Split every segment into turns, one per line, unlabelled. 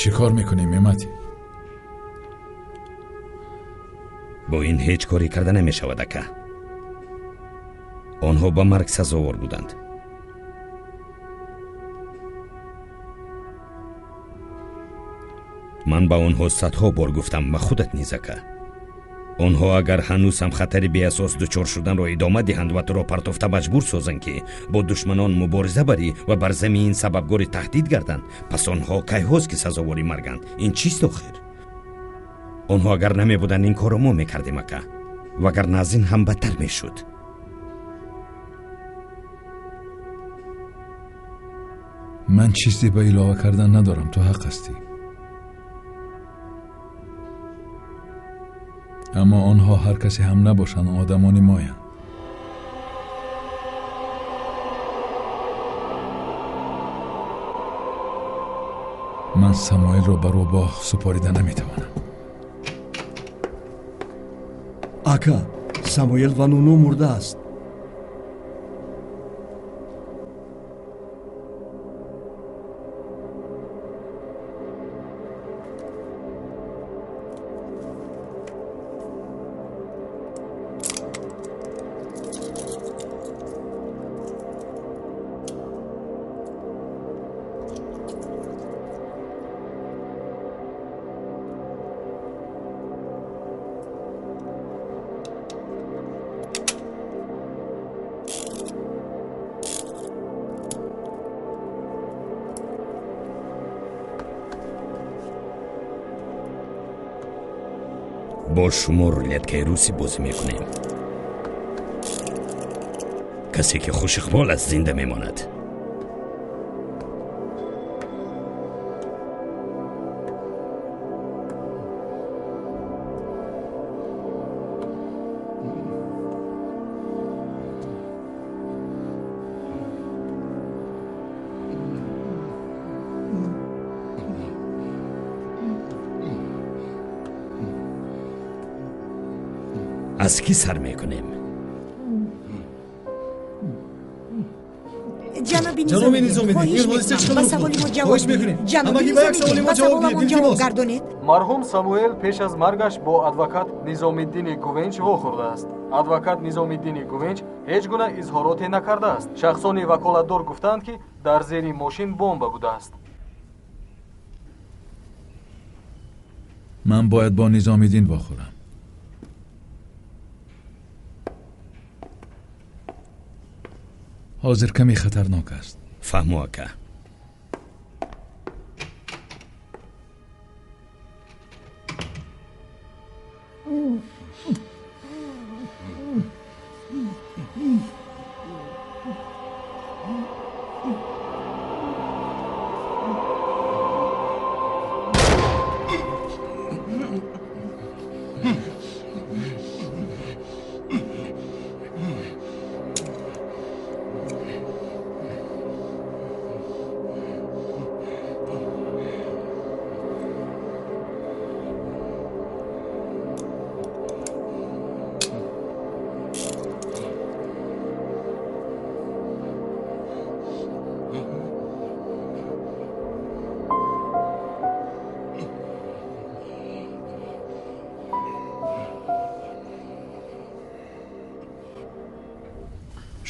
Чӣ кор мекунем, Мемати?
Бо ин ҳеҷ корӣ карда намешавад, ака. Онҳо ба марг сазовор буданд. Ман ба онҳо садҳо бор гуфтам ва худат низ, ака. Онҳо агар ҳанӯз ҳам хатари беасос дучор шуданро идома диҳанд ва туро партофта маҷбур созанд, ки бо душманон мубориза барӣ ва бар замин сабабгори таҳдид гарданд, пас онҳо кайҳост ки сазовори марганд. Ин чист охир? Онҳо агар намебуданд, ин корро мо мекардем, ака. Вагарна аз ин ҳам бадтар мешуд.
Ман чизе ба илова кардан надорам, ту ҳақ ҳастӣ. Аммо онҳо ҳар касе ҳам набошанд, одамони моянд. Ман Самуэлро ба рӯбоҳ супорида наметавонам.
Ака, Самуэл Вануну мурдааст.
Бо шумо рулеткаи русӣ бозӣ мекунем. Касе ки хушиқбол аст, зинда мемонад. Аз кӣ сар мекунем?
Ҷаноби Низомиддин,
ин ҳодиса чӣ қадар
ба саволи мо ҷавоб
хоҳиш мекунем.
Ҷаноби
Ҳамагӣ ба як саволи
Низомиддин,
мо
ба
ҷавоб диҳед,
саволамон ҷавоб
илтимос.
гардонед.
Марҳум Самуэл пеш аз маргаш бо адвокат Низомиддини Гувенч вохӯрдааст. Адвокат Низомиддини Гувенч ҳеҷ гуна изҳороте накардааст. Шахсони ваколатдор гуфтаанд, ки дар зери мошин бомба будааст.
Ман бояд бо Низомиддин вохӯрам. Ҳозир каме хатарнок аст.
Фаҳмо, ака.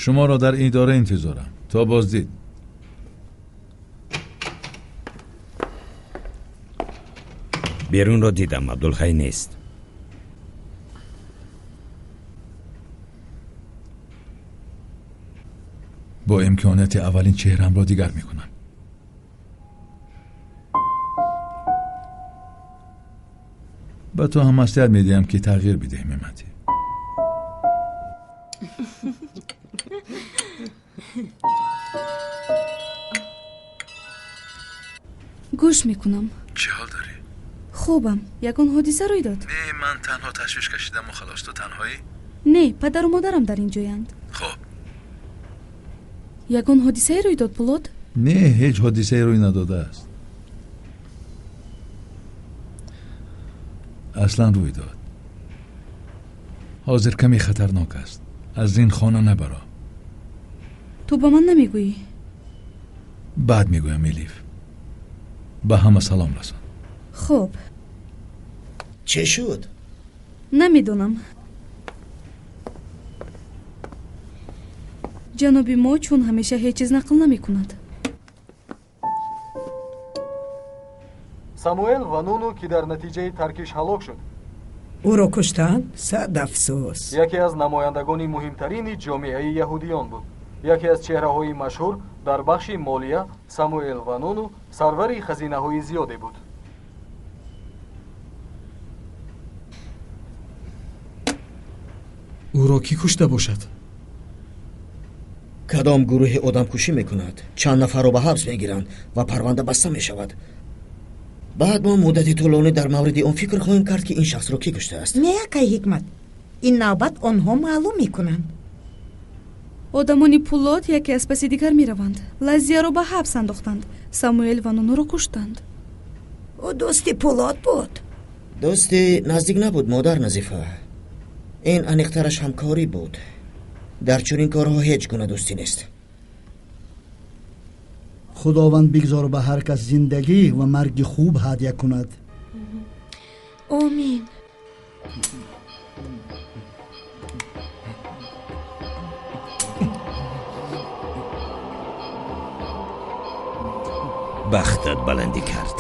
Шуморо дар идора интизорам то боздид.
Берунро дидам, Абдулхай нест.
Бо имконияти аввалин чеҳрамро дигар мекунам. Ба ту ҳам маслиҳат медиҳам, ки тағйир бидиҳӣ, Мемати.
Гӯш мекунам.
Чӣ ҳол дорӣ?
Хубам. Ягон ҳодиса рӯй дод?
Не, ман танҳо ташвиш кашидаму халос. Ту танҳоӣ?
Не, падару модарам дар ин ҷоянд.
Хуб.
Ягон ҳодисае рӯй дод, Пулод?
Не, ҳеҷ ҳодисае рӯй надодааст. Аслан рӯй дод. Ҳозир каме хатарнок аст. Аз ин хона набаро.
Ту ба ман намегӯӣ?
Баъд мегӯям, Элиф. Ба ҳама салом расон.
Хуб.
Чӣ шуд?
Намедонам. Ҷаноби мо чун ҳамеша ҳеҷ чиз нақл намекунад.
Самуэл Вануну, ки дар натиҷаи таркиш ҳалок шуд,
ӯро куштанд? Сад афсӯс.
Яке аз намояндагони муҳимтарини ҷомеаи яҳудиён буд. Яке аз чеҳраҳои машҳур дар бахши молия Самуэл Вануну сарвари хазинаҳои зиёде буд.
Ӯро кӣ кушта бошад?
Кадом гурӯҳи одамкушӣ мекунад? Чанд нафарро ба ҳабс мегиранд ва парванда баста мешавад. Баъд мо муддати тӯлонӣ дар мавриди он фикр хоҳем кард, ки ин шахсро кӣ куштааст.
Не, акай Ҳикмат, ин навбат онҳо маълум мекунанд.
Одамони Пулод яке аз паси дигар мераванд. Лазияро ба ҳабс андохтанд, Самуэл Ванунуро куштанд.
Ӯ дӯсти Пулод буд.
Дӯсти наздик набуд, модар Назифа. Ин аниқтараш ҳамкорӣ буд. Дар чунин корҳо ҳеҷ гуна дӯстӣ нест.
Худованд бигзор ба ҳар кас зиндагӣ ва марги хуб ҳадя кунад.
Омин.
Бахтат баландӣ кард.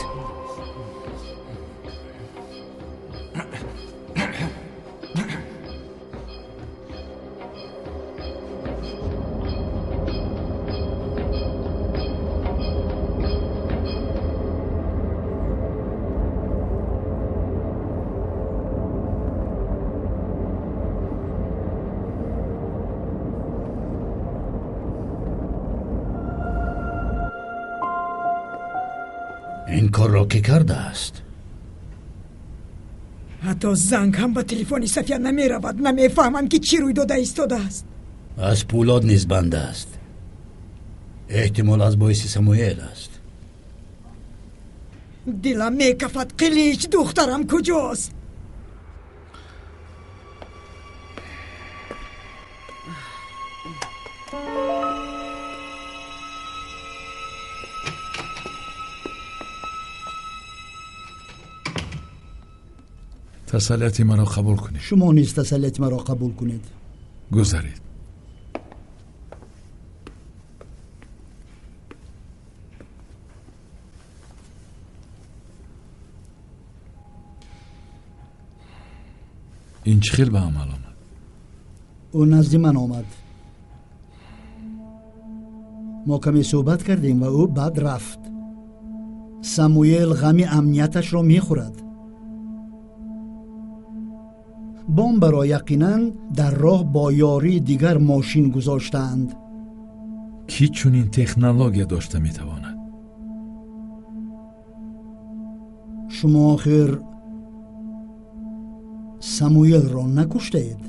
Ин корро кӣ кардааст?
Ҳатто занг ҳам ба телефони Сафия намеравад. Намефаҳмам, ки чӣ рӯй дода истодааст.
Аз Пулод низ банд аст. Эҳтимол аз боиси Самуэл аст.
Дилам мекафад. Қилич, духтарам куҷост?
Тасаллияти маро қабул кунед.
Шумо низ тасаллияти маро қабул кунед.
Гузаред. Ин чӣ хел ба амал омад?
Ӯ назди ман омад. Мо каме суҳбат кардем ва ӯ баъд рафт. Самуэл ғами амнияташро мехӯрад. Бомбаро яқинан дар роҳ бо ёрии дигар мошин гузоштаанд.
Кӣ чунин технология дошта метавонад?
Шумо охир Самуэлро накуштаед?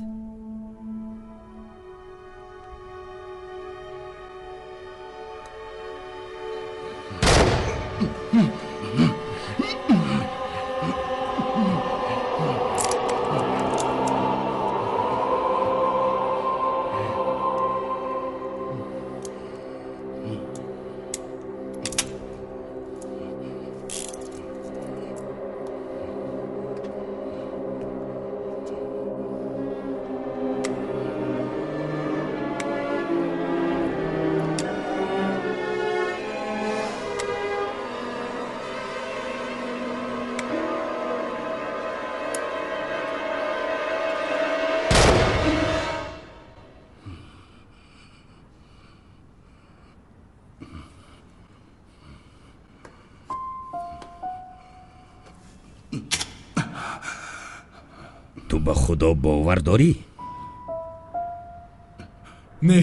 Ту ба Худо бовар дорӣ?
Не,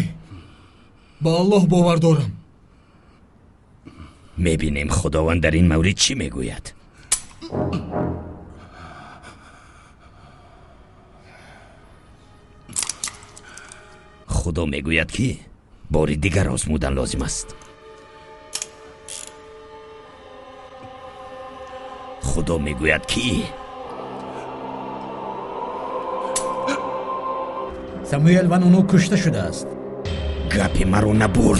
ба Аллоҳ бовар дорам.
Мебинем Худованд дар ин маврид чӣ мегӯяд. Худо мегӯяд, ки бори дигар озмудан лозим аст. Худо мегӯяд, ки
Самуэл Вануну кушта шудааст.
Гапи маро набур.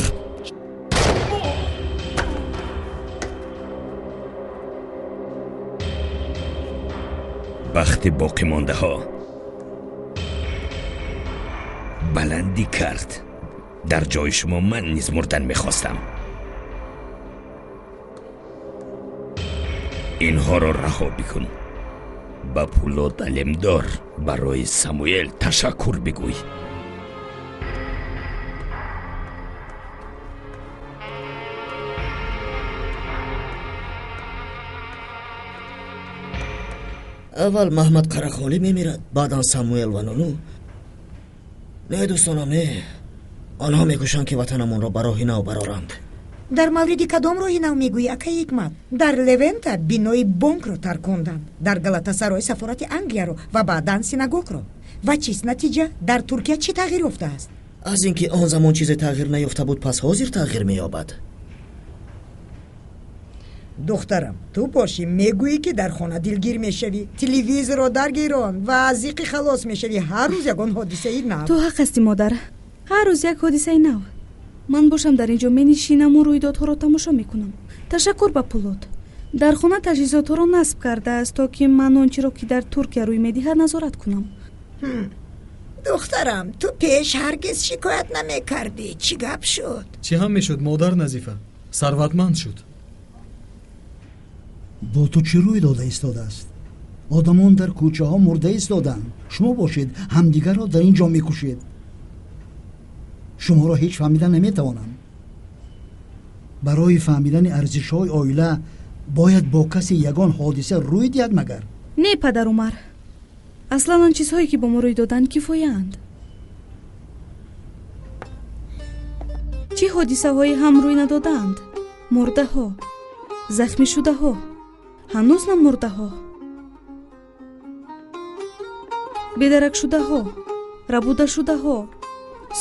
Бахти боқимондаҳо баландӣ кард. Дар ҷои шумо ман низ мурдан мехостам. Инҳоро раҳо бикун. Ба Пулод Алемдор барои Самуэл ташаккур бигӯй.
Аввал Маҳмад Қарахолӣ мемирад, баъдан Самуэл ва Нуну. Не, дӯстонам, не. Онҳо мекӯшанд, ки ватанамонро ба роҳи нав бароранд.
Дар мавриди кадом роҳи нав мегӯӣ, акаи Ҳикмат? Дар Левента бинои бонкро тарконданд, дар Галатасарой сафорати Англияро ва баъдан синагогро. Ва чист натиҷа? Дар Туркия чӣ тағйир ёфтааст?
Аз ин ки он замон чизе тағйир наёфта буд, пас ҳозир тағйир меёбад.
Духтарам, ту бошӣ мегӯӣ, ки дар хона дилгир мешавӣ, телевизорро даргирон ва аз зиқӣ халос мешавӣ. Ҳар рӯз ягон ҳодисаи нав.
Ту ҳақ ҳастӣ, модар. Ҳар рӯз як ҳодисаи нав. Ман бошам дар ин ҷо менишинаму рӯйдодҳоро тамошо мекунам. Ташаккур ба Пулод. Дар хона таҷҳизотҳоро насб кардааст, то ки ман он чиро, ки дар Туркия рӯй медиҳад, назорат кунам.
Духтарам, ту пеш ҳаргиз шикоят намекардӣ. Чӣ гап шуд?
Чӣ ҳам мешуд, модар Назифа? Сарватманд шуд.
Бо ту чӣ рӯй дода истодааст? Одамон дар кӯчаҳо мурда истоданд. Шумо бошед ҳамдигарро дар ин ҷо мекушед. Шуморо ҳеҷ фаҳмида наметавонам. Барои фаҳмидани арзишҳои оила бояд бо касе ягон ҳодиса рӯй диҳад магар?
Не, падар Умар. Аслан он чизҳое, ки бо мо рӯй доданд, кифояанд. Чӣ ҳодисаҳое ҳам рӯй надодаанд? Мурдаҳо, захмишудаҳо, ҳанӯз намурдаҳо, бедаракшудаҳо, рабудашудаҳо,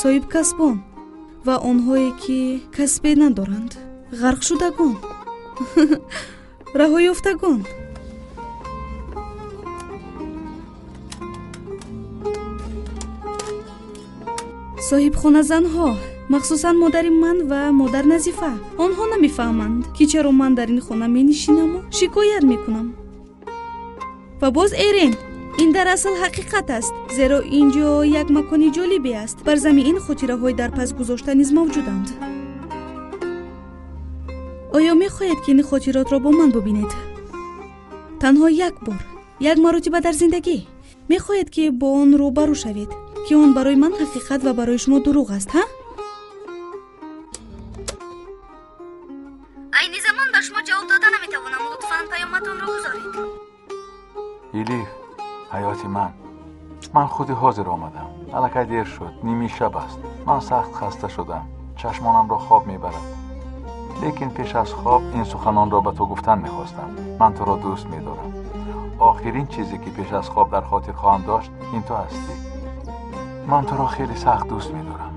соҳибкасбон ва онҳое, ки касбе надоранд, ғарқшудагон, раҳоёфтагон. Соҳибхоназанҳо, махсусан модари ман ва модар Назифа. Онҳо намефаҳманд, ки чаро ман дар ин хона менишинаму шикоят мекунам. Ва боз Эрен, ин дар асл ҳақиқат аст, зеро ин ҷо як макони ҷолибе аст. Бар замин ин хотираҳои дар пас гузошта низ мавҷуданд. Оё мехоҳед, ки ин хотиротро бо ман бубинед? Танҳо як бор, як маротиба дар зиндагӣ. Мехоҳед, ки бо он рӯбарӯ шавед, ки он барои ман ҳақиқат ва барои шумо дурӯғ аст, ҳа?
Айни замон ба шумо ҷавоб дода наметавонам. Лутфан паёматонро гузоред.
Элиф, ҳаёти ман. Ман худи ҳозир омадам. Аллакай дер шуд, ними шаб аст. Ман сахт хаста шудам. Чашмонамро хоб мебарад. Лекин пеш аз хоб ин суханонро ба ту гуфтан мехостам. Ман туро дӯст медорам. Охирин чизе, ки пеш аз хоб дар хотир хоҳам дошт, ин ту ҳастӣ. Ман туро хеле сахт дӯст медорам.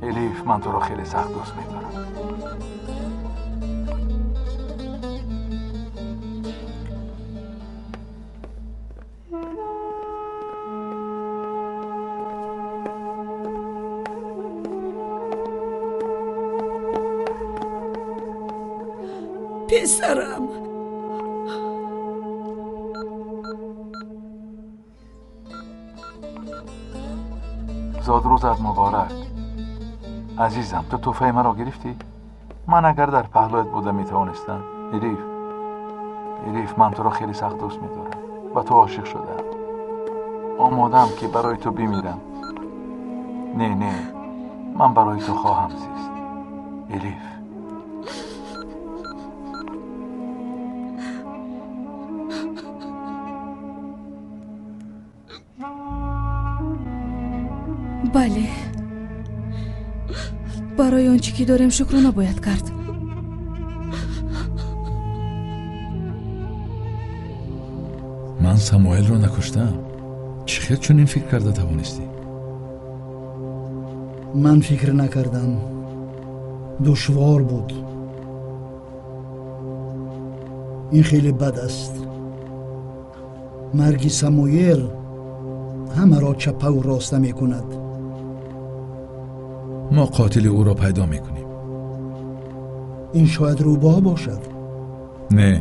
Элиф, ман туро хеле сахт дӯст медорам.
Писарам,
зодрӯзат муборак. Азизам, ту тӯҳфаи маро гирифтӣ? Ман агар дар паҳлӯят буда метавонистам. Элиф, Элиф, ман туро хеле сахт дӯст медорам. Ба ту ошиқ шудаам. Омодаам, ки барои ту бимирам. Не, не, ман барои ту хоҳам зист. Элиф.
Бале, барои он чӣ ки дорем шукрона бояд кард.
Ман Самуэлро накуштам. Чӣ хел чунин фикр карда тавонистӣ?
Ман фикр накардам. Душвор буд. Ин хеле бад аст. Марги Самуэл ҳамаро чапаву роста мекунад.
Мо қотили ӯро пайдо мекунем.
Ин шояд рӯбоҳ бошад.
Не,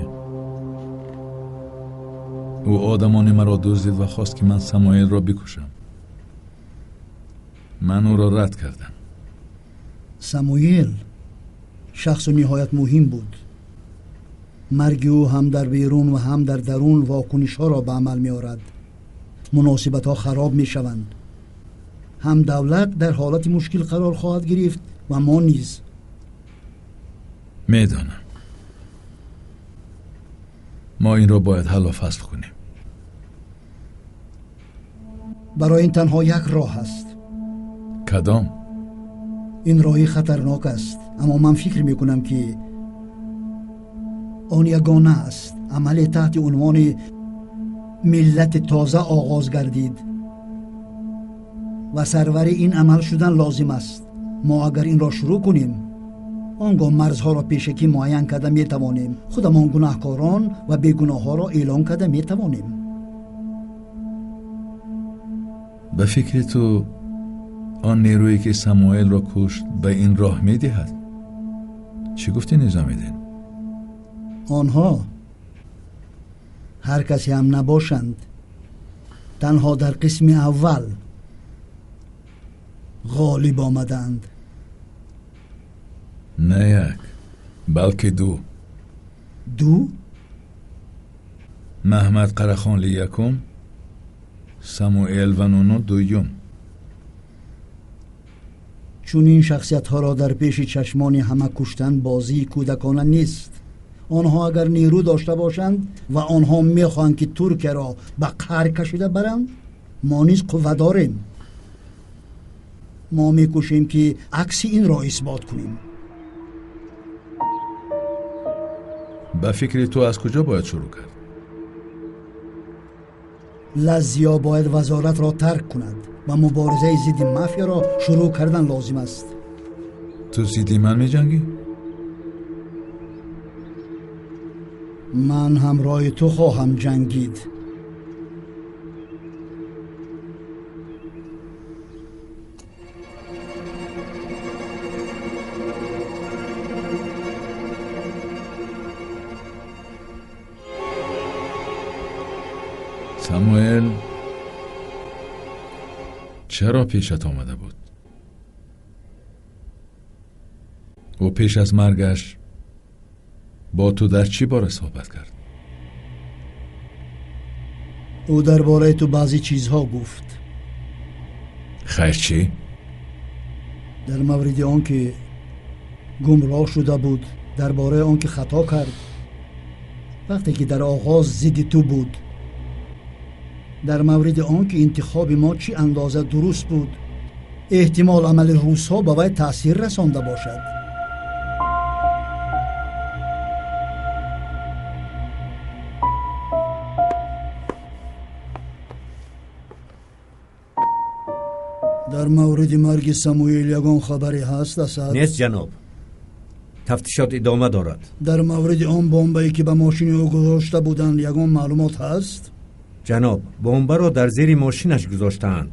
Ӯ одамони маро дуздид ва хост, ки ман Самуэлро бикушам. Ман ӯро рад кардам.
Самуэл шахси ниҳоят муҳим буд. Марги ӯ ҳам дар берун ва ҳам дар дарун вокунишҳоро ба амал меорад. Муносибатҳо хароб мешаванд. Ҳам давлат дар ҳолати мушкил қарор хоҳад гирифт ва мо низ.
Медонам. Мо инро бояд ҳаллу фасл кунем.
Барои ин танҳо як роҳ аст.
Кадом?
Ин роҳи хатарнок аст, аммо ман фикр мекунам, ки он ягона аст. Амале таҳти унвони миллати тоза оғоз гардид ва сарвари ин амал шудан лозим аст. Мо агар инро шурӯъ кунем, он гоҳ марзҳоро пешакӣ муайян карда метавонем. Худамон гунаҳкорон ва бегуноҳҳоро эълон карда метавонем.
Ба фикри ту он нерӯе, ки Самуэлро кушт, ба ин роҳ медиҳад? Чӣ гуфтӣ, Низомиддин?
Онҳо ҳар касе ҳам набошанд, танҳо дар қисми аввал ғолиб омаданд.
На як, балки ду.
Ду?
Маҳмад Қарахонли якум, Самуэл ва Нуну дуюм.
Чунин шахсиятҳоро дар пеши чашмони ҳама куштан бозии кӯдакона нест. Онҳо агар нерӯ дошта бошанд ва онҳо мехоҳанд, ки Туркияро ба қаҳр кашида баранд, мо низ қувва дорем. Мо мекӯшем, ки акси инро исбот кунем.
Ба фикри ту аз куҷо бояд шурӯъ кард?
Лаззиё бояд вазоратро тарк кунад ва муборизаи зидди мафияро шурӯъ кардан лозим аст.
Ту зидди ман меҷангӣ?
Ман ҳамроҳи ту хоҳам ҷангид.
Самуэл чаро пешат омада буд? Ӯ пеш аз маргаш бо ту дар чӣ бора суҳбат кард?
Ӯ дар бораи ту баъзе чизҳо гуфт.
Хайр, чӣ?
Дар мавриди он ки гумроҳ шуда буд, дар бораи он ки хато кард, вақте ки дар оғоз зидди ту буд, дар мавриди он ки интихоби мо чӣ андоза дуруст буд. Эҳтимол амали русҳо ба вай таъсир расонда бошад. Дар мавриди марги Самуэл ягон хабаре ҳаст, Асад?
Нест, ҷаноб. Тафтишот идома дорад.
Дар мавриди он бомбае, ки ба мошини ӯ гузошта буданд, ягон маълумот ҳаст?
Ҷаноб, бомбаро дар зери мошинаш гузоштаанд.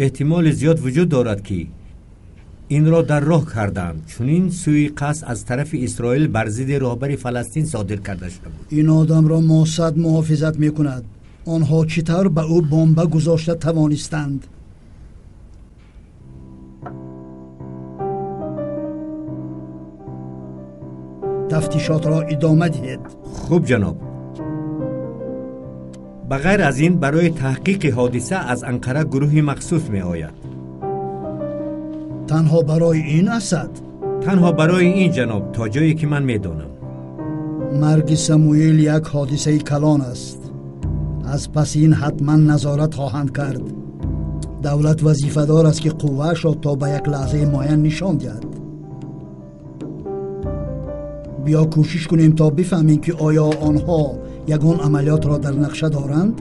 Эҳтимоли зиёд вуҷуд дорад, ки инро дар роҳ карданд. Чунин сӯи қасд аз тарафи Исроил бар зидди роҳбари Фаластин содир карда шуда буд.
Ин одамро Мосад муҳофизат мекунад. Онҳо чӣ тавр ба ӯ бомба гузошта тавонистанд? Тафтишотро идома диҳед.
Хуб, ҷаноб. Ба ғайр аз ин, барои таҳқиқи ҳодиса аз Анқара гурӯҳи махсус меояд.
Танҳо барои ин, Асад?
Танҳо барои ин, ҷаноб, то ҷое ки ман медонам.
Марги Самуэл як ҳодисаи калон аст. Аз паси ин ҳатман назорат хоҳанд кард. Давлат вазифадор аст, ки қувваашро то ба як лаҳзаи муайян нишон диҳад. Биё кӯшиш кунем, то бифаҳмем, ки оё онҳо ягон амалиётро дар нақша доранд.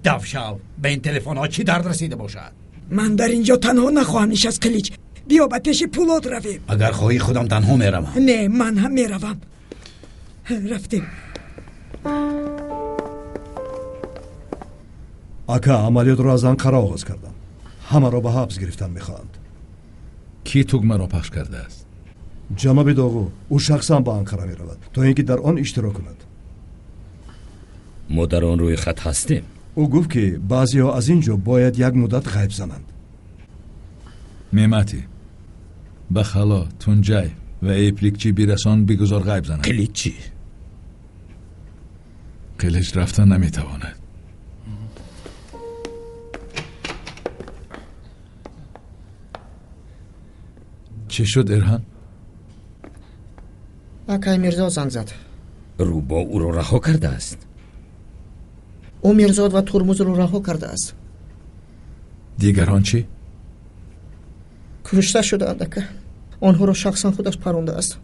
Давшав, ба ин телефонҳо чӣ дард расида бошад?
Ман дар ин ҷо танҳо нахоҳам нишаст, Қилич. Биё ба пеши Пулод равем.
Агар хоҳӣ, худам танҳо меравам.
Не, ман ҳам меравам. Рафтем.
Ака, амалиётро аз Анқара оғоз кардам. Ҳамаро ба ҳабс гирифтан мехоҳанд.
Кӣ тугмаро пахш кардааст?
Ҷаноби Доғу. Ӯ шахсан ба Анқара меравад, то ин ки дар он иштирок кунад.
Мо дар он рӯи хат ҳастем.
Ӯ гуфт, ки баъзеҳо аз ин ҷо бояд як муддат ғайб зананд.
Мемати, ба Хало, Тунҷай ва Эпликчи бирасон, бигузор ғайб зананд.
Қилич чӣ?
Қилич рафта наметавонад. Чӣ шуд, Эрҳан?
Акай Мирзо занг зад.
Рӯбо ӯро раҳо кардааст.
Ӯ Мирзод ва Турмузро раҳо кардааст.
Дигарон чӣ?
Кушта шудаанд, ака. Онҳоро шахсан худаш парондааст.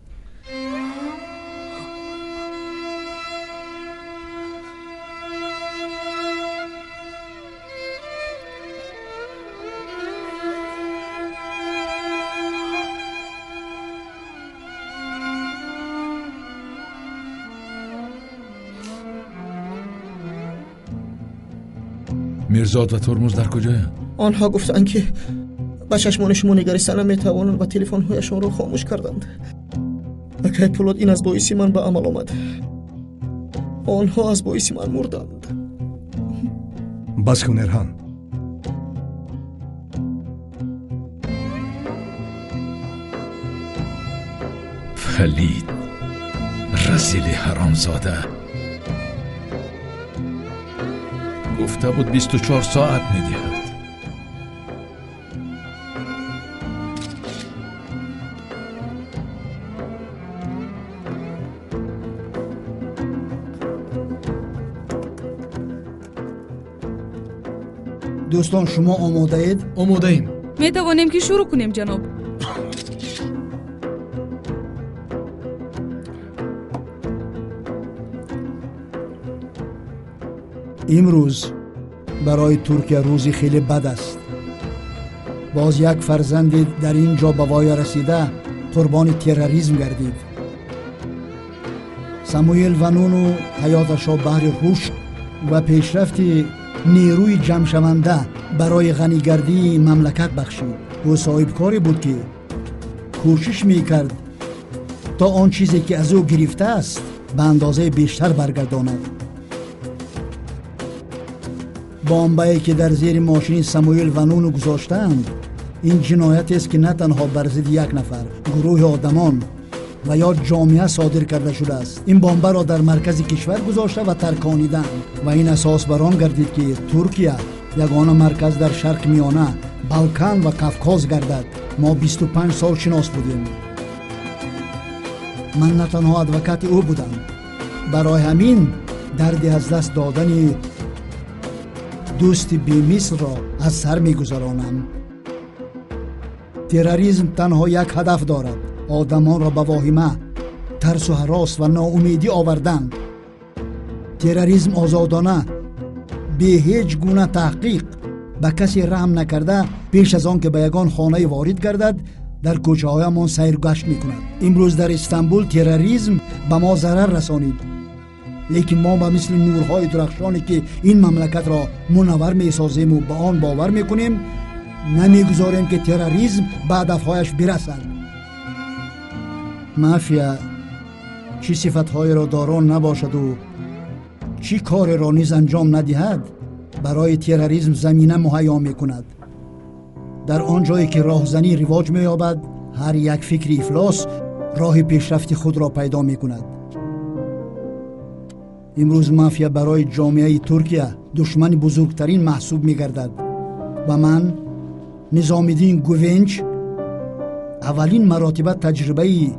Мирзод ва Турмуз дар куҷоянд?
Онҳо гуфтанд, ки ба чашмони шумо нигариста наметавонанд ва телефонҳояшонро хомӯш карданд. Акай Пулод, ин аз боиси ман ба амал омад. Онҳо аз боиси ман мурданд.
Бас кун, Эрҳан.
Фалид, разили ҳаромзода, гуфта буд 24 соат медиҳад.
Дӯстон, шумо омодаед?
Омодаем.
Метавонем, ки шурӯъ кунем, ҷаноб.
Имрӯз барои Туркия рӯзи хеле бад аст. Боз як фарзанде дар ин ҷо ба воя расида қурбони терроризм гардид. Самуэл Вануну ҳаёташро баҳри рушд ва пешрафти нерӯи ҷамъшаванда барои ғанигардии мамлакат бахшид. Ӯ соҳибкоре буд, ки кӯшиш мекард, то он чизе, ки аз ӯ гирифтааст, ба андозаи бештар баргардонад. Бомбае, ки дар зери мошини Самуэл Вануну гузоштаанд, ин ҷиноятест, ки на танҳо бар зидди як нафар, гурӯҳи одамон ва ё ҷомеа содир карда шудааст. Ин бомбаро дар маркази кишвар гузошта ва таркониданд ва ин асос бар он гардид, ки Туркия ягона марказ дар Шарқи Миёна, Балкан ва Кавкоз гардад. Мо 25 сол шинос будем. Ман на танҳо адвокати ӯ будам. Барои ҳамин дарди аз даст додани дӯсти бемислро аз сар мегузаронам. Терроризм танҳо як ҳадаф дорад: одамонро ба воҳима, тарсу ҳарос ва ноумедӣ овардан. Терроризм озодона, бе ҳеҷ гуна таҳқиқ, ба касе раҳм накарда, пеш аз он ки ба ягон хонае ворид гардад, дар кӯчаҳоямон сайргашт мекунад. Имрӯз дар Истанбул терроризм ба мо зарар расонид, лекин мо ба мисли нурҳои дурахшоне, ки ин мамлакатро мунаввар месозему ба он бовар мекунем, намегузорем, ки терроризм ба ҳадафҳояш бирасад. Мафия чӣ сифатҳоеро дорон набошаду чӣ кореро низ анҷом надиҳад, барои терроризм замина муҳайё мекунад. Дар он ҷое ки роҳзанӣ ривоҷ меёбад, ҳар як фикри ифлос роҳи пешрафти худро пайдо мекунад. Имрӯз мафия барои ҷомеаи Туркия душмани бузургтарин маҳсуб мегардад ва ман, Низомиддин Гувенч, аввалин маротиба таҷрибаи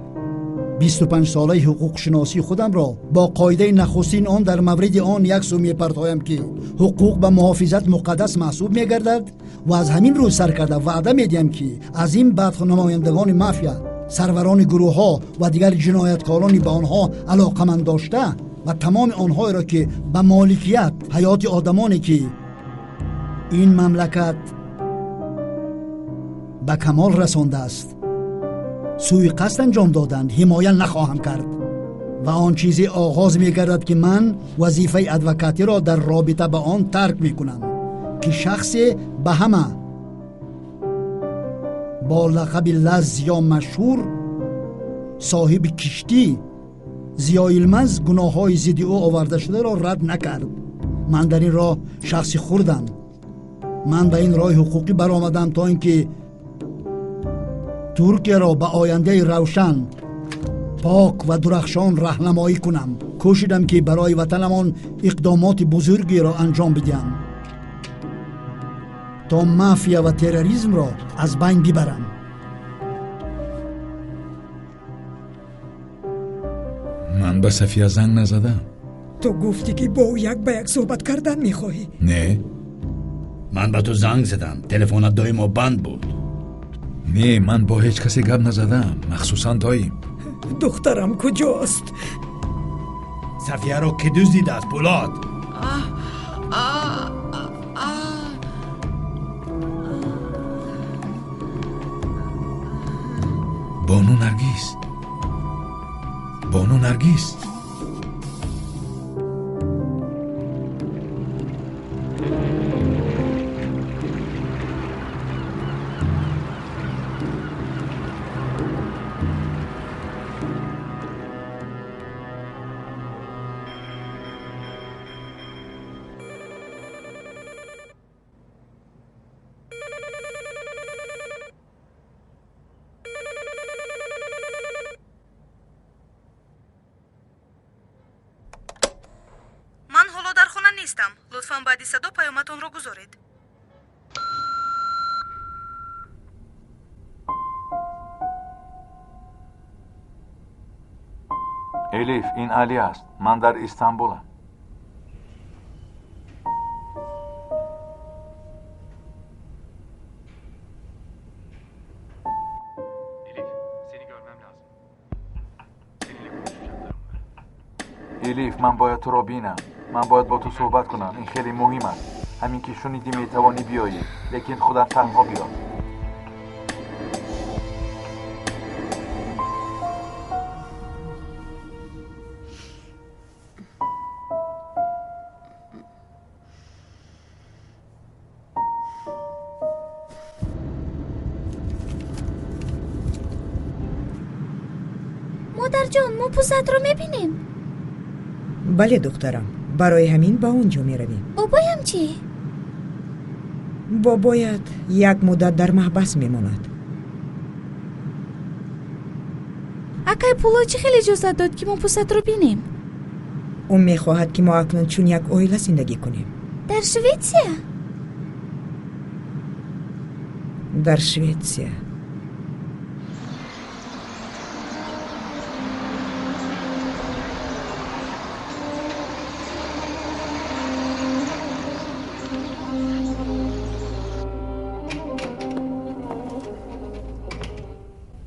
25-солаи ҳуқуқшиносии худамро бо қоидаи нахустин он дар мавриди он як сӯ мепартоям, ки ҳуқуқ ба муҳофизат муқаддас маҳсуб мегардад ва аз ҳамин рӯз сар карда ваъда медиҳам, ки аз ин баъд намояндагони мафия, сарварони гурӯҳҳо ва дигар ҷинояткорони ба онҳо алоқаманд дошта ва тамоми онҳоеро, ки ба моликият ҳаёти одамоне, ки ин мамлакат ба камол расондааст, сӯи қасд анҷом доданд, ҳимоя нахоҳам кард. Ва он чизе оғоз мегардад, ки ман вазифаи адвокатиро дар робита ба он тарк мекунам. Ки шахсе ба ҳама бо лақаби Лаз Зиё машҳур, соҳиби киштӣ Зиё Йилмаз гуноҳҳои зидди ӯ овардашударо рад накард. Ман дар ин роҳ шахси хурдам. Ман ба ин роҳи ҳуқуқӣ баромадам, то ин ки Туркияро ба ояндаи равшан, пок ва дурахшон раҳнамоӣ кунам. Кӯшидам, ки барои ватанамон иқдомоти бузургеро анҷом бидиҳам, то мафия ва терроризмро аз байн бибарам.
Ман ба Сафия занг назадам.
Ту гуфтӣ, ки бо ӯ як ба як суҳбат кардан мехоҳӣ.
Не.
Ман ба ту занг задам, телефонат доимо банд буд.
Не, ман бо ҳеҷ касе гап назадам, махсусан доим.
Духтарам куҷост?
Сафияро ки дуздидааст, Пулод?
Бону Наргиз, бону Наргиз.
Нестам. Лутфан баъди садо паёматонро гузоред.
Элиф, ин Али аст. Ман дар Истанбулам. Элиф, ман бояд туро бинам. Ман бояд бо ту суҳбат кунам. Ин хеле муҳим аст. Ҳамин ки шунидӣ, метавонӣ биёӣ, лекин худат танҳо биё.
Модарҷон, мо Пусатро мебинем?
Бале, духтарам, барои ҳамин ба он ҷо меравем.
Бобоям чӣ?
Бобоят як муддат дар маҳбас мемонад.
Акай Пулод чӣ хел иҷозат дод, ки мо Пусатро бинем?
Ӯ мехоҳад, ки мо акнун чун як оила зиндагӣ кунем.
Дар Шветсия?
Дар Шветсия.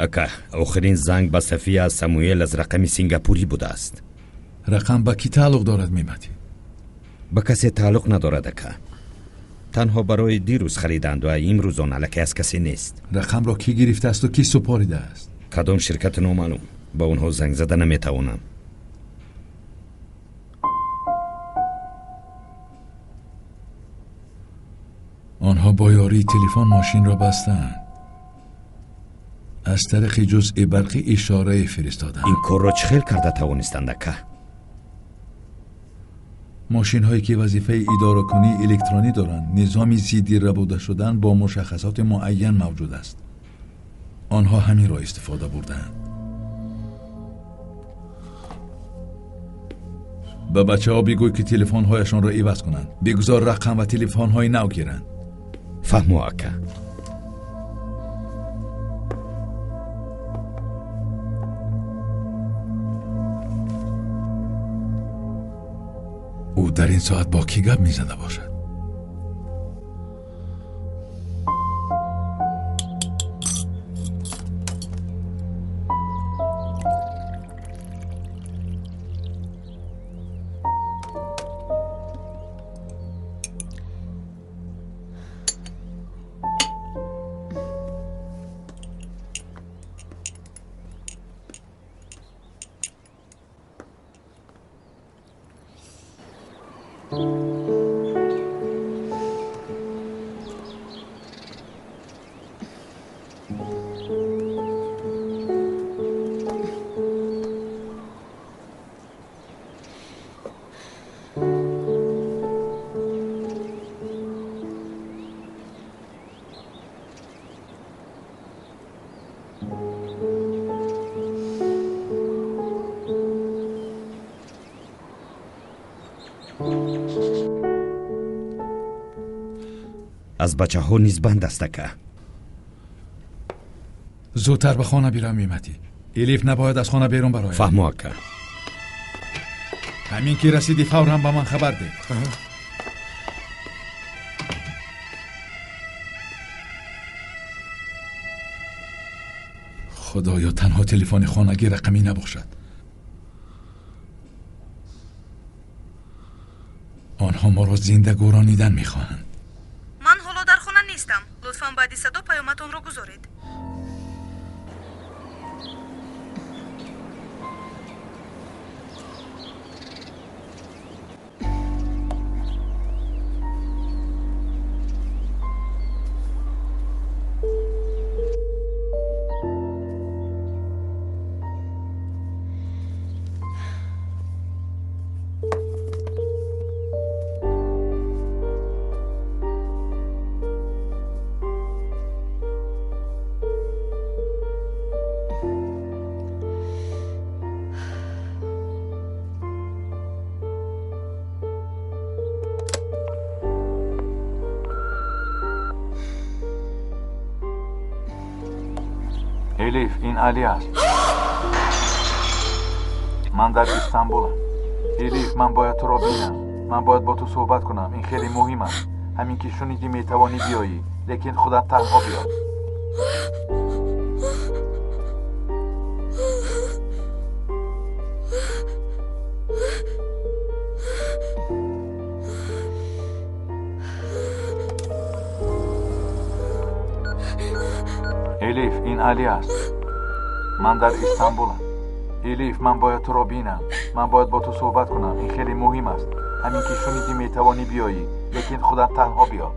Ака, охирин занг ба Сафия аз Самуэл аз рақами сингапурӣ будааст.
Рақам ба кӣ тааллуқ дорад, Мематӣ?
Ба касе тааллуқ надорад, ака. Танҳо барои дирӯз хариданд ва имрӯз он аллакай аз касе нест.
Рақамро кӣ гирифтаасту кӣ супоридааст?
Кадом ширкати номаълум. Ба онҳо занг зада наметавонам.
Онҳо бо ёрии телефон мошинро бастаанд. Аз тариқи ҷузъи барқӣ ишорае фиристоданд.
Ин корро чӣ хел карда тавонистанд, ака?
Мошинҳое ки вазифаи идоракунии электронӣ доранд, низоми зидди рабуда шудан бо мушаххасоти муайян мавҷуд аст. Онҳо ҳаминро истифода бурдаанд. Ба бачаҳо бигӯй, ки телефонҳояшонро иваз кунанд. Бигузор рақам ва телефонҳои нав гиранд.
Фаҳмо, ака.
Ӯ дар ин соат бо кӣ гап мезада бошад?
Аз бачаҳо низ банд аст, ака.
Зудтар ба хона бирав, Мематӣ. Элиф набояд аз хона берун барояд.
Фаҳмо, ака.
Ҳамин ки расидӣ, фавран ба ман хабар деҳ. Худоё, танҳо телефони хонагӣ рақамӣ набошад. Онҳо моро зинда гӯронидан мехоҳанд.
Ман ҳоло дар хона нестам. Лутфан баъди садо паёматонро гузоред.
Элиф, ин Али аст. Ман дар Истанбулам. Элиф, ман бояд туро бинам. Ман бояд бо ту суҳбат кунам. Ин хеле муҳим аст. Ҳамин ки шунидӣ, метавонӣ биёӣ, лекин худат танҳо биё. Элиф, ин Али аст. Ман дар Истанбулам. Элиф, ман бояд туро бинам. Ман бояд бо ту суҳбат кунам. Ин хеле муҳим аст. Ҳамин ки шунидӣ, метавонӣ биёӣ, лекин худат танҳо биё.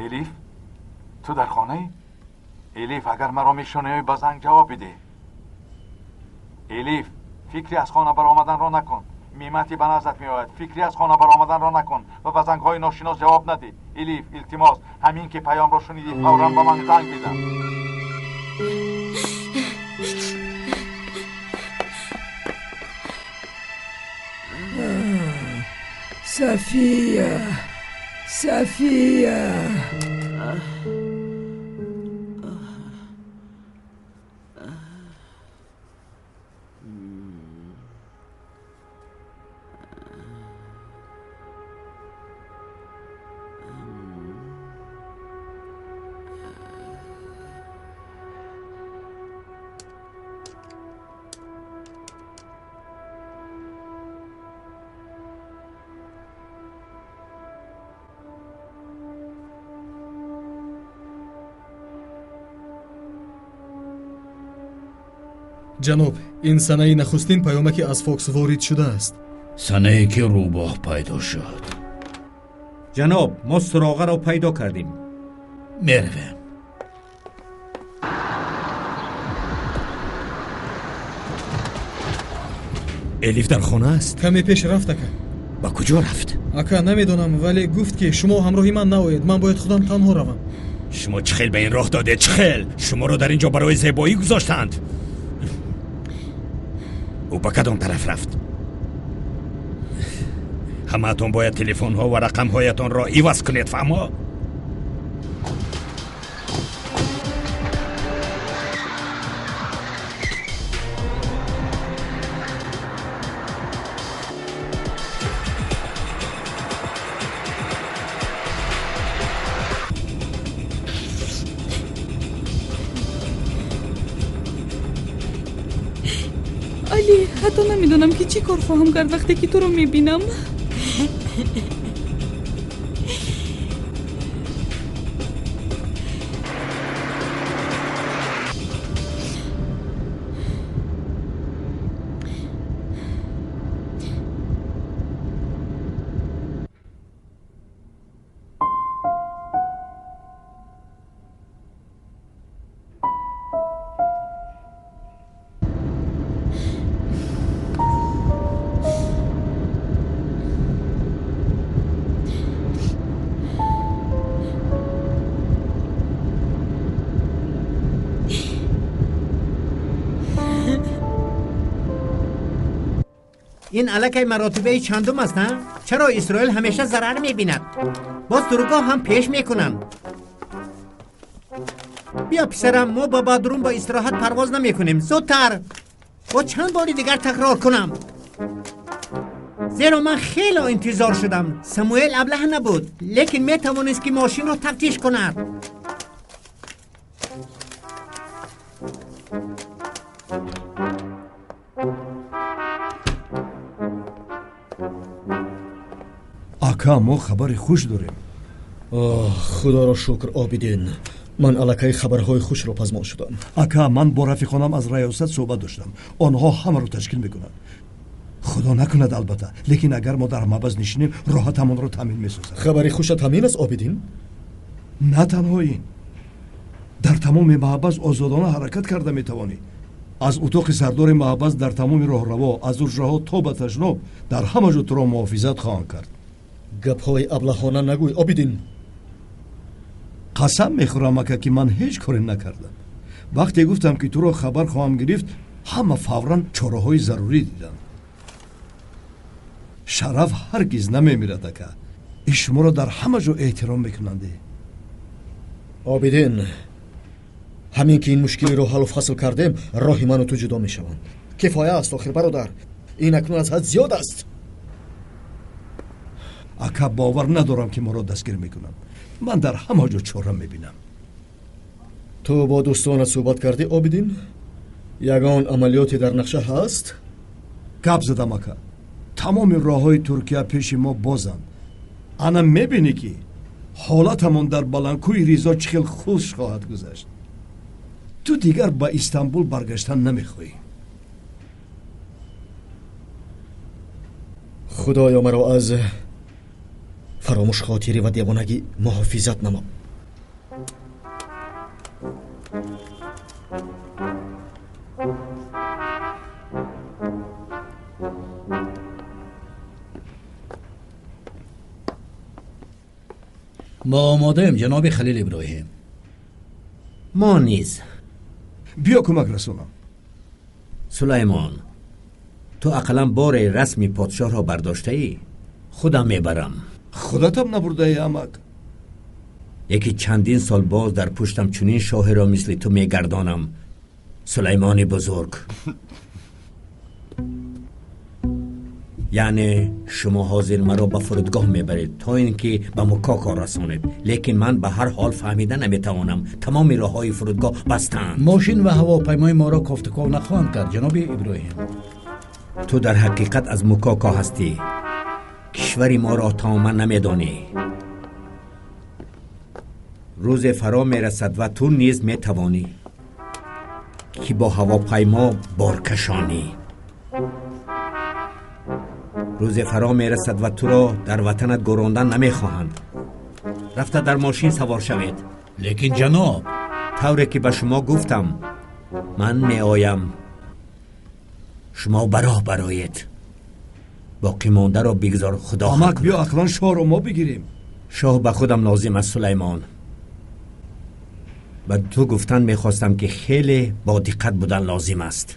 Элиф, ту дар хонаӣ? Элиф, агар маро мешунавӣ, ба занг ҷавоб бидеҳ. Элиф, фикри аз хона баромаданро накун. Мематӣ ба наздат меояд. Фикри аз хона баромаданро накун ва ба зангҳои ношинос ҷавоб надеҳ. Элиф, илтимос, ҳамин ки паёмро шунидӣ, фавран ба ман занг бизан.
София, София.
Ҷаноб, ин санаи нахустин паёмаки аз Фокс ворид шудааст.
Санае ки рӯбоҳ пайдо шуд.
Ҷаноб, мо суроғаро пайдо кардем.
Меравем.
Элиф дар хона аст?
Каме пеш рафт, ака.
Ба куҷо рафт?
Ака, намедонам, вале гуфт ки шумо ҳамроҳи ман наоед. Ман бояд худам танҳо равам.
Шумо чӣ хел ба ин роҳ додед? Чӣ хел? Шуморо дар ин ҷо барои зебоӣ гузоштанд. Ӯ ба кадом тараф рафт? Ҳамаатон бояд телефонҳо ва рақамҳоятонро иваз кунед, фаҳмо?
Али, ҳатто намедонам ки чӣ кор хоҳам кард вақте ки туро мебинам.
Ин аллакай маротибаи чандум аст, на? Чаро Исроил ҳамеша зарар мебинад? Боз туркҳо ҳам пеш мекунанд. Биё писарам, мо ба Бодрум ба истироҳат парвоз намекунем. Зудтар! Бо чанд бори дигар такрор кунам. Зеро ман хеле интизор шудам. Самуэл аблаҳ набуд, лекин метавонист ки мошинро тафтиш кунад.
Ака, мо хабари хуш дорем.
Оҳ, худоро шукр, Обидин. Ман аллакай хабарҳои хушро пазмон шудам.
Ака, ман бо рафиқонам аз раёсат суҳбат доштам. Онҳо ҳамаро ташкил мекунанд. Худо накунад, албатта, лекин агар мо дар маҳбас нишинем, роҳатамонро таъмин месозад.
Хабари хушат ҳамин аст, Обидин?
На танҳо ин. Дар тамоми маҳбас озодона ҳаракат карда метавонӣ. Аз утоқи сардори маҳбас дар тамоми роҳраво, аз ҳуҷраҳо то ба ташноб, дар ҳама ҷо туро муҳофизат хоҳанд кард.
Гапҳои аблаҳона нагӯй, Обидин.
Қасам мехӯрам, ака, ки ман ҳеҷ коре накардам. Вақте гуфтам, ки туро хабар хоҳам гирифт, ҳама фавран чораҳои зарурӣ диданд. Шараф ҳаргиз намемирад, ака. Ин шуморо дар ҳама ҷо эҳтиром мекунанд.
Обидин, ҳамин ки ин мушкилиро ҳаллу фасл кардем, роҳи ману ту ҷудо мешаванд. Кифоя аст, охир бародар. Ин акнун аз ҳад зиёд аст.
Ака, бовар надорам, ки моро дастгир мекунанд. Ман дар ҳама ҷо чора мебинам.
Ту бо дӯстонат суҳбат кардӣ, Обидин? Ягон амалиёте дар нақша ҳаст?
Гап задам, ака. Тамоми роҳҳои Туркия пеши мо бозанд. Ана мебинӣ, ки ҳолатамон дар баландкӯи Ризо чӣ хел хуш хоҳад гузашт. Ту дигар ба Истанбул баргаштан намехоҳӣ.
Худоё, маро аз фаромӯшхотирӣ ва девонагӣ муҳофизат намо.
Мо омодаем, ҷаноби Халил Иброҳим.
Мо низ.
Биё кӯмак расонам.
Сулаймон, ту ақаллан боре расми подшоҳро бардоштаӣ? Худам мебарам.
Худатам набурдаӣ, амак.
Яке чандин сол боз дар пуштам чунин шоҳеро мисли ту мегардонам. Сулаймони бузург. Яъне шумо ҳозир маро ба фурудгоҳ мебаред, то ин ки ба Мукоко расонед. Лекин ман ба ҳар ҳол фаҳмида наметавонам. Тамоми роҳҳои фурудгоҳ бастаанд.
Мошин ва ҳавопаймои моро кофтуков нахоҳанд кард, ҷаноби Иброҳим.
Ту дар ҳақиқат аз Мукоко ҳастӣ. Кишвари моро тамоман намедонӣ. Рӯзе фаро мерасад ва ту низ метавонӣ, ки бо ҳавопаймо боркашонӣ. Рӯзе фаро мерасад ва туро дар ватанат гӯрондан намехоҳанд. Рафта дар мошин савор шавед.
Лекин ҷаноб,
тавре ки ба шумо гуфтам, ман меоям. Шумо ба роҳ бароед. Боқимондаро бигзор худо.
Амак, биё ақлан шоҳро мо бигирем.
Шоҳ ба худам лозим аст, Сулаймон. Ба ту гуфтан мехостам, ки хеле бо диққат будан лозим аст.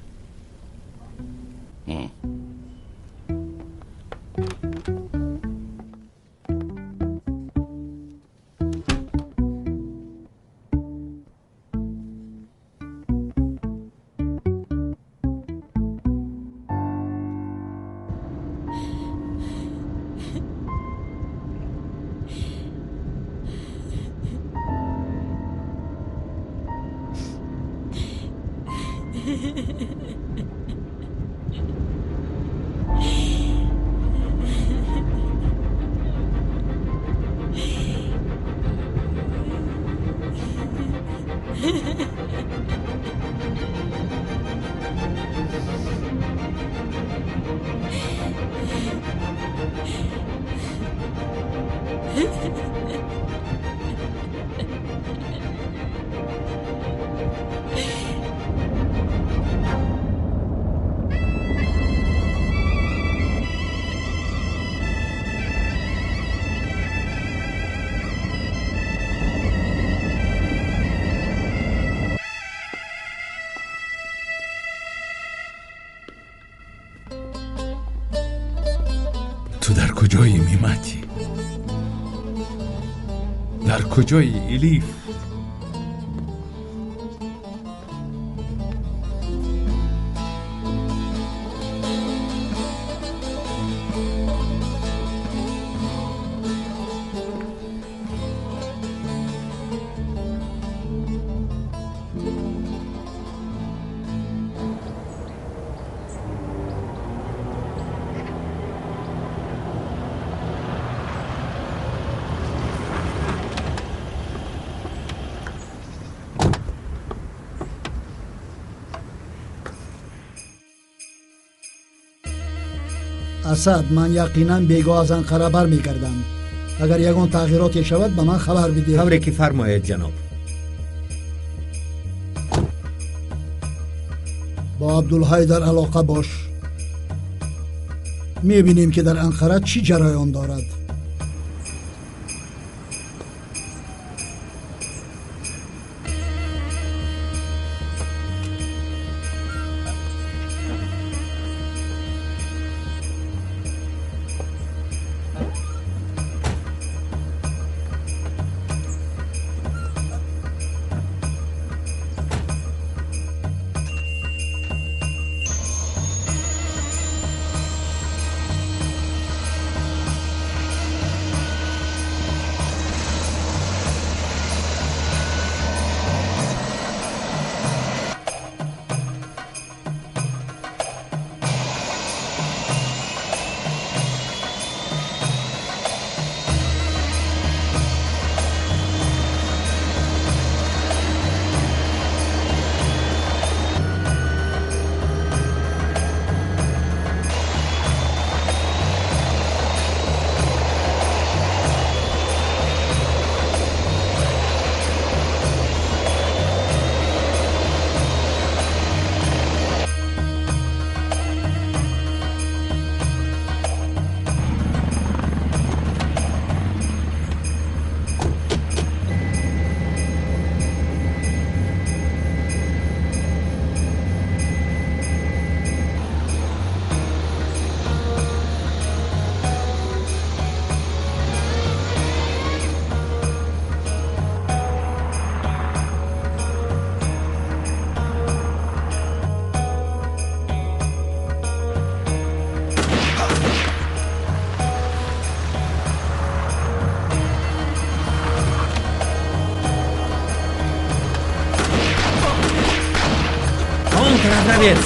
Ту дар куҷоӣ, Мимати? Дар куҷоӣ, Элиф?
Асад, ман яқинан бегоҳ аз Анқара бармегардам. Агар ягон тағйироте шавад, ба ман хабар бидеҳ.
Тавре ки фармоед, ҷаноб.
Бо Абдулҳай дар алоқа бош. Мебинем, ки дар Анқара чӣ ҷараён дорад.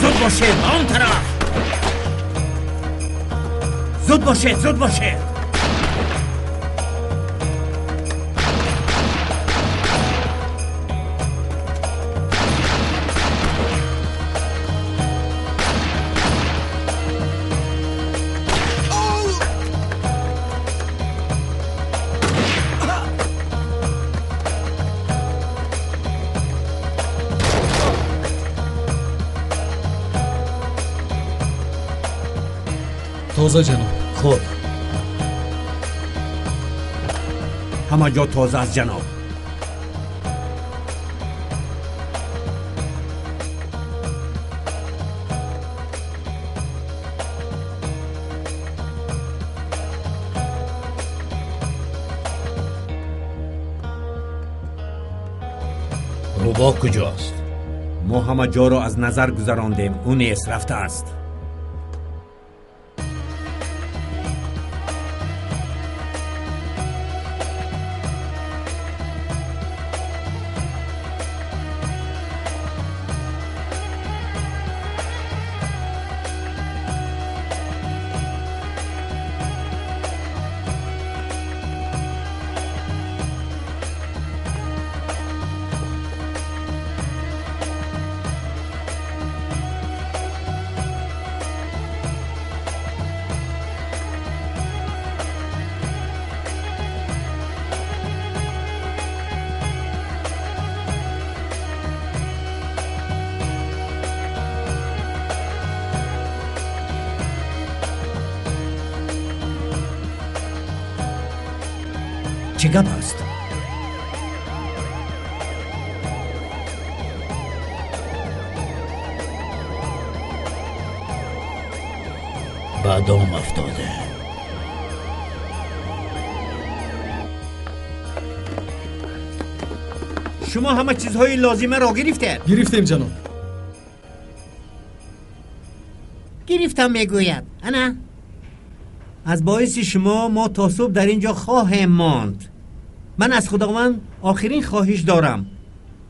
Зуд бошед, ба он тараф! Зуд бошед, зуд бошед!
Тоза, ҷаноб.
Хуб, ҳама ҷо тоза аст, ҷаноб.
Рӯбоҳ куҷост?
Мо ҳама ҷоро аз назар гузарондем, ӯ нест, рафтааст. Чӣ гап аст?
Ба дом афтода.
Шумо ҳама чизҳои лозимаро гирифтед?
Гирифтем, ҷаноб.
Гирифтам, мегӯяд. Ана.
Аз боиси шумо мо то субҳ дар ин ҷо хоҳем монд. Ман аз Худованд охирин хоҳиш дорам.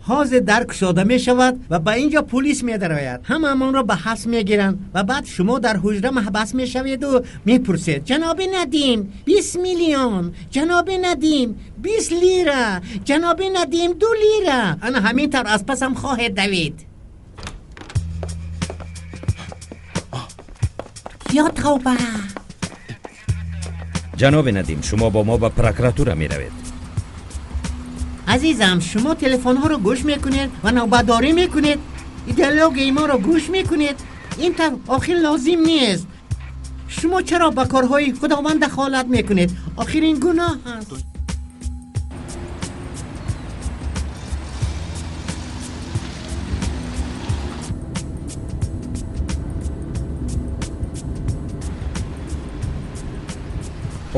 Ҳозир дар кушода мешавад ва ба ин ҷо пулис медарояд. Ҳамаамонро ба ҳабс мегиранд ва баъд шумо дар ҳуҷра маҳбас мешаведу мепурсед: ҷаноби Надим 20 миллион, ҷаноби Надим 20 лира, ҷаноби Надим 2 лира. Ана ҳамин тавр аз пасам хоҳед давид. Ё тавба!
Ҷаноби Надим, шумо бо мо ба прокуратура меравед.
Азизам, шумо телефонҳоро гӯш мекунед ва навбатдорӣ мекунед, идеологияи моро гӯш мекунед. Ин тавр охир лозим нест. Шумо чаро ба корҳои Худованд дахолат мекунед? Охир ин гуноҳ аст.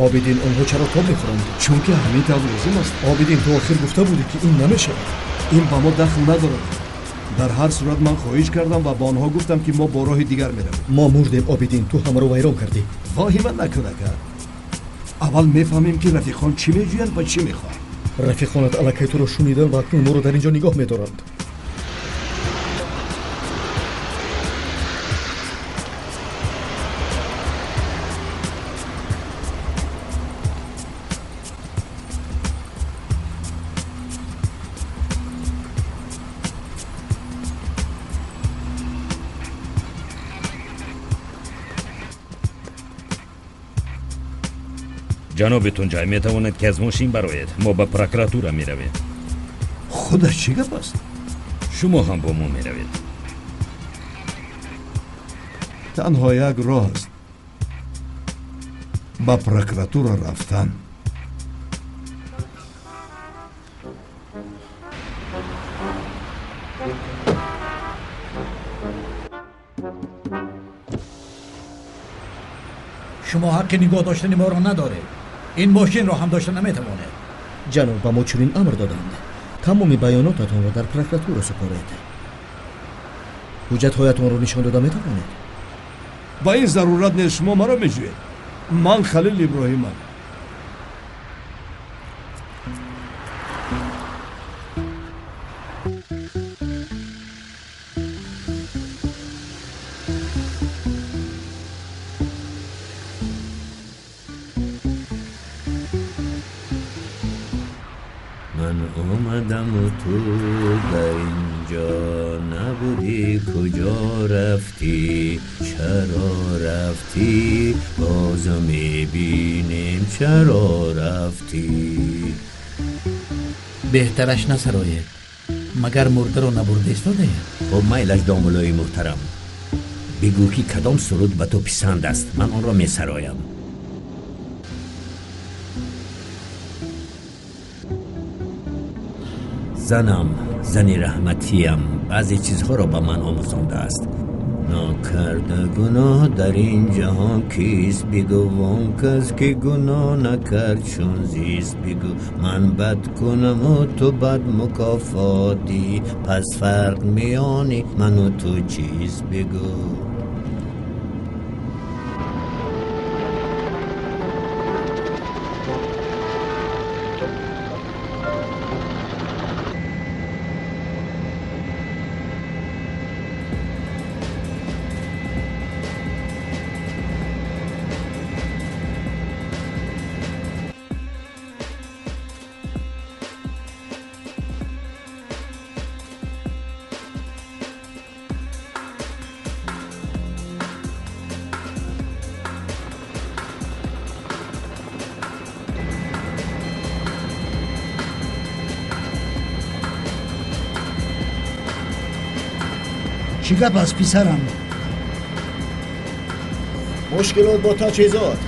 Обидин, онҳо чаро тоб мехӯранд?
Чунки ҳамин тавр лозим аст.
Обидин, ту охир гуфта будӣ, ки ин намешавад.
Ин ба мо дахл надорад. Дар ҳар сурат ман хоҳиш кардам ва ба онҳо гуфтам, ки мо бо роҳи дигар меравем.
Мо мурдем, Обидин, ту ҳамаро вайрон кардӣ.
Воҳима накун, ака. Аввал мефаҳмем, ки рафиқон чӣ меҷӯянд ва чӣ мехоҳанд.
Рафиқонат аллакай туро шуниданд ва акнун моро дар ин ҷо нигоҳ медоранд.
Ҷаноби Тунҷай, метавонед, ки аз мошин бароед. Мо ба прокуратура меравем.
Худаш чӣ гап аст?
Шумо ҳам бо мо меравед.
Танҳо як роҳ аст: ба прокуратура рафтан.
Шумо ҳаққи нигоҳ доштани моро надоред. Ин мошинро ҳам дошта наметавонед.
Ҷаноб, ба мо чунин амр доданд: тамоми баёнотатонро дар прокуратура супоред. Ҳуҷҷатҳоятонро нишон дода метавонед?
Ба ин зарурат нест. Шумо маро меҷӯед. Ман Халил Иброҳимам.
Ман омадаму ту дар инҷо набудӣ, куҷо рафтӣ, чаро рафтӣ, бозу мебинем, чаро рафтӣ.
Беҳтараш насароед, магар мурдаро набурда истодаед?
Хуб, майлаш, домулои муҳтарам, бигӯ, ки кадом суруд ба ту писанд аст, ман онро месароям. Занам, зани раҳматиям, баъзе чизҳоро ба ман омӯзондааст. Нокарда гуноҳ дар ин ҷаҳон кист? Бигӯ, он кас ки гуноҳ накард чун зист. Бигӯ, ман бад кунаму ту бад мукофотӣ, пас фарқ миёни ману ту чист? Бигӯ.
Чӣ гап аст, писарам?
Мушкилот бо таҷҳизот.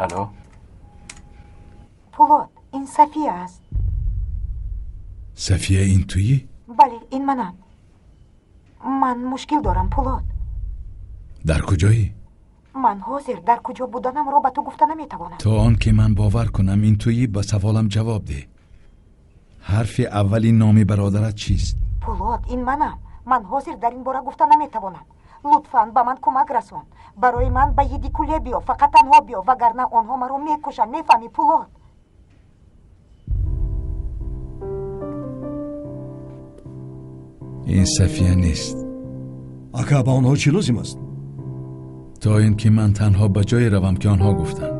Алло.
Пулод, ин Сафия аст.
Сафия, ин туӣ?
Бале, ин манам. Ман мушкил дорам, Пулод.
Дар куҷоӣ?
Ман ҳозир дар куҷо буданамро ба ту гуфта наметавонам.
То он ки ман бовар кунам ин туӣ, ба саволам ҷавоб деҳ. Ҳарфи аввали номи бародарат чист?
Пулод, ин манам. Ман ҳозир дар ин бора гуфта наметавонам. Лутфан ба ман кӯмак расон. Барои ман ба Едикуле биё, фақат танҳо биё, вагарна онҳо маро мекушанд. Мефаҳмӣ, Пулод?
Ин Сафия нест.
Ака, ба онҳо чӣ лозим аст?
То ин ки ман танҳо ба ҷое равам, ки онҳо гуфтанд.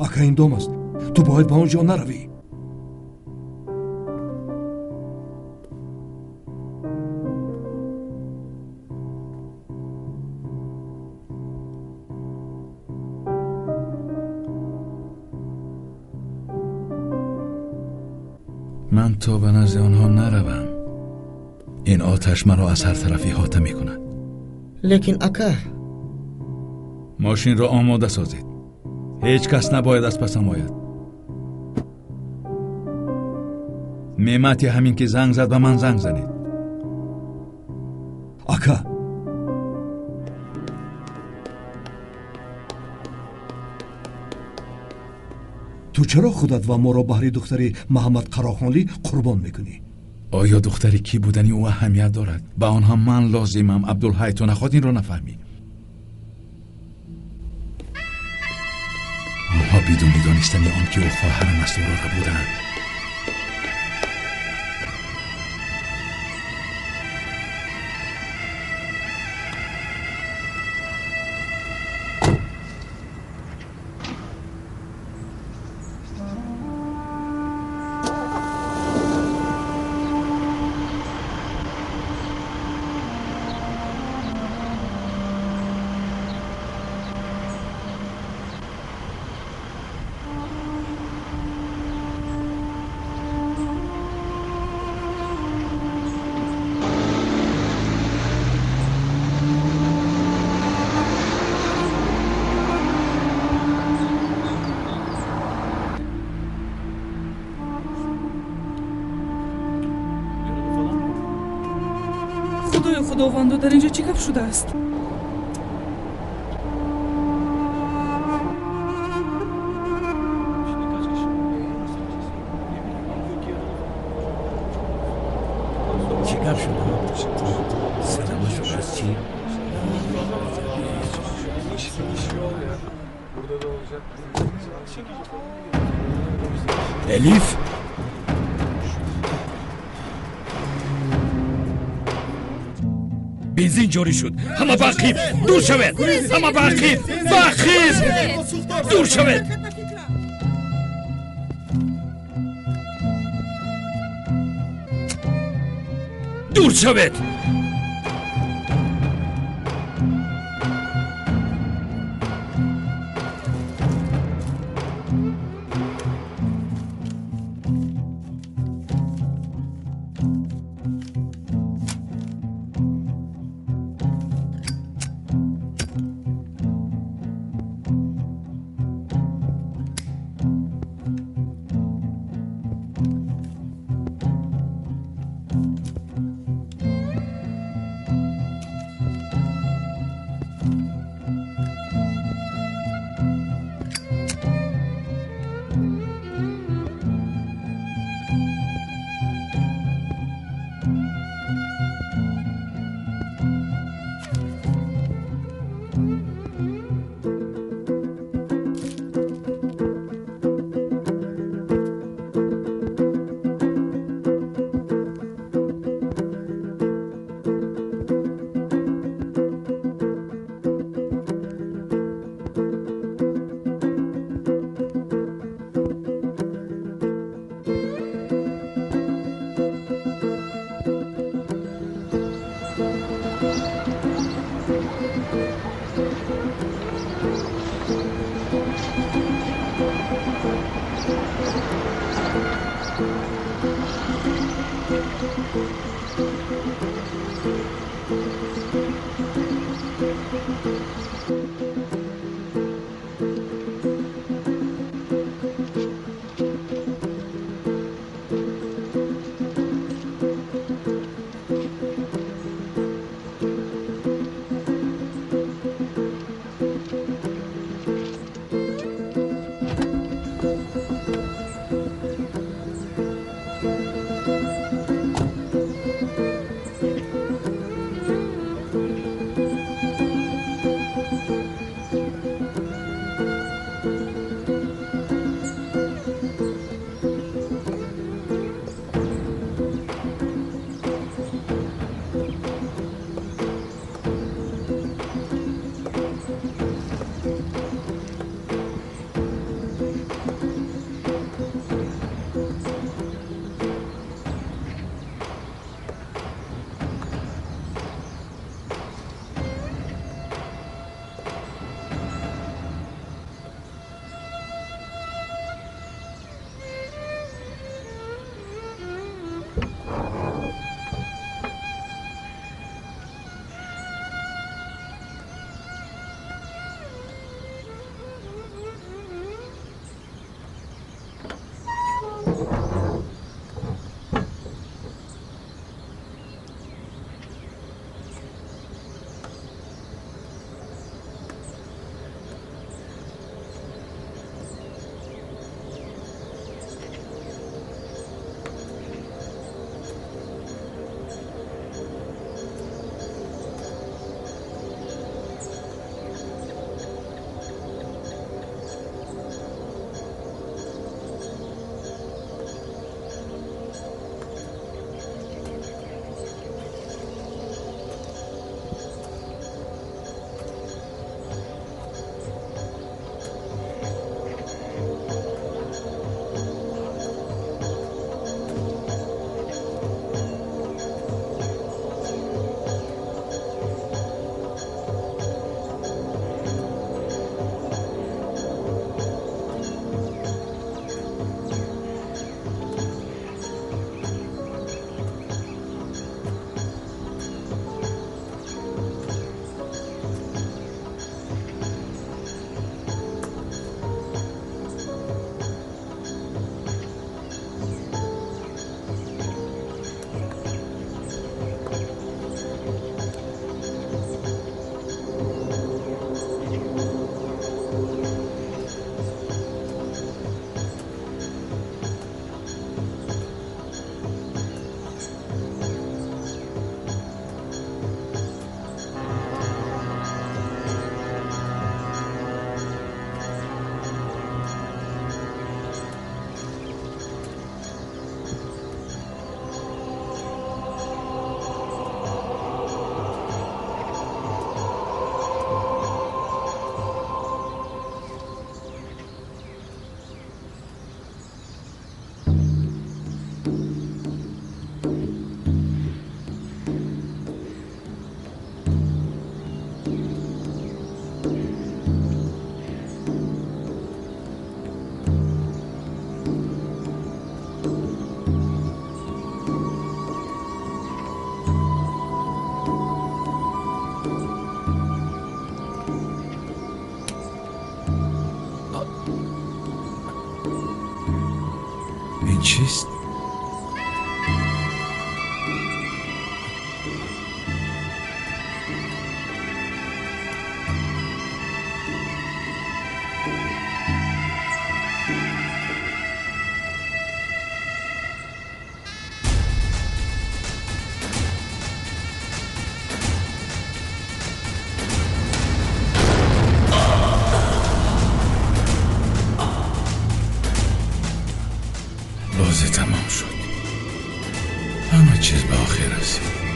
Ака, ин дом аст. Ту бояд ба он ҷо наравӣ.
Ман то ба назди онҳо наравам, ин оташ маро аз ҳар тараф иҳота мекунад.
Лекин ака,
мошинро омода созед. Ҳеҷ кас набояд аз пасам ояд. Меъмати ҳамин ки занг зад, ба ман занг занед.
Ака, ту чаро худат ва моро баҳри духтари Муҳаммад Қарохонлӣ қурбон мекунӣ?
Оё духтари кӣ будани ӯ аҳамият дорад? Ба онҳо ман лозимам, Абдулҳай. Ту нахоҳ инро нафаҳмӣ. Онҳо бидуни донистани он ки ӯ хоҳарам аст, ӯро рабуданд.
Худовандо, дар инҷо чӣ гап шудааст?
Чӣ гап шуда? Садама шудааст чӣ?
Элиф? Бензин ҷорӣ шуд. Ҳама ба ақиб! Дур шавед! Ҳама ба ақиб! Ба ақиб! Дур шавед! Дур шавед!
Чист? Бозӣ тамом шуд. Ҳама чиз ба охир расид.